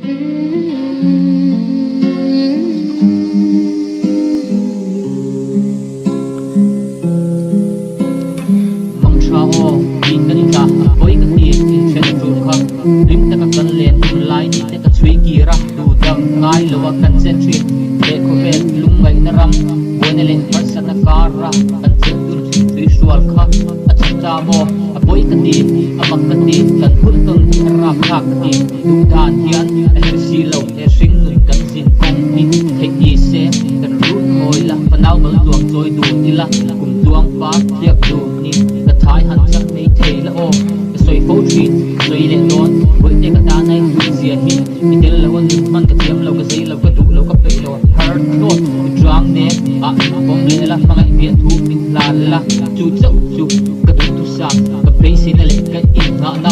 Mang tha aw, tiin kan intla a pawi ka ti, inthen a tul kha. Hlim taka kan len hun lai ni te ka chhui kir a, tu dang ngai lo a kan chen thin. Leh khawvel lungngaihna ram, buaina leh harsatna kar a kan chen dun thin tui hrual kha a chhe ta maw? A pawi ka ti, a mak ka ti, kan hun tawn hi a rap thlak ka ti. Duh dan hian a her si lo, he hring nun kan zin kawng hi theih ni se, kan rut hawi la, fanau mal tluang chawi dun ila, kum tluang par thiak dun in ka thai han chak mai thei la aw, ka sawi fo thin, ka sawi leh dawn, bawihte ka tan ai hlut zia hi, i tel lo a nun hman ka thiam lo, ka zei lo, ka duh lo, ka peih lo, har thlawt, i ṭang nen ah min pawm leh la, hmangaih biah thu min hlan la, chu chauh chu ka duhthusam, ka beiseina leh ka innghahna.